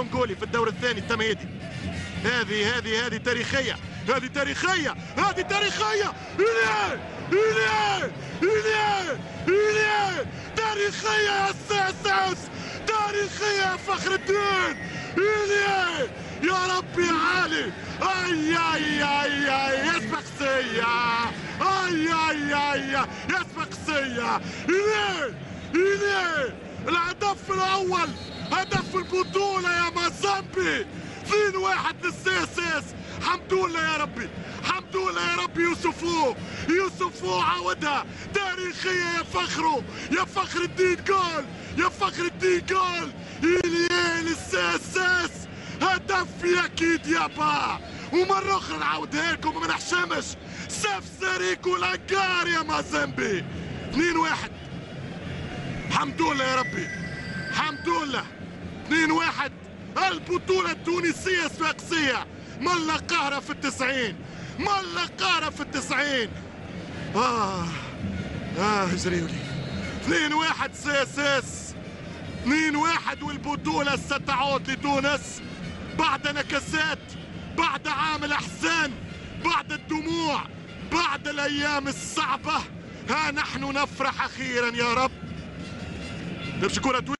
الكونغولي في الدور الثاني التمهيدي. هذه هذه هذه تاريخية، هذه تاريخية، هذه تاريخية. إليه إليه إليه إليه، تاريخية يا CSS، تاريخية يا فخر الدين. إليه يا ربي عالي. اي اي اي اي يا صفاقسية، اي اي اي يا صفاقسية. إليه إليه، الهدف الأول، هدف البطولة يا مازامبي. 2-1 لل CSS. الحمد لله يا ربي، الحمد لله يا ربي. يوسفو، يوسفو عاودها تاريخية يا فخرو، يا فخر الدين جول، يا فخر الدين جول. إليه لل CSS، هدف يا يابا. ومرة أخرى نعاودها لكم ما نحشمش. ساف ساريكو لانكار يا مازامبي. 2-1. الحمد لله يا ربي، الحمد لله. 2-1. البطولة التونسية الصفاقسية. ملا قهرة في 90، ملا قهرة في 90. جريولي. 2-1 CSS، 2-1، والبطولة ستعود لتونس بعد نكسات، بعد عام الأحزان، بعد الدموع، بعد الأيام الصعبة. ها نحن نفرح أخيرا يا رب. نمشي كرة.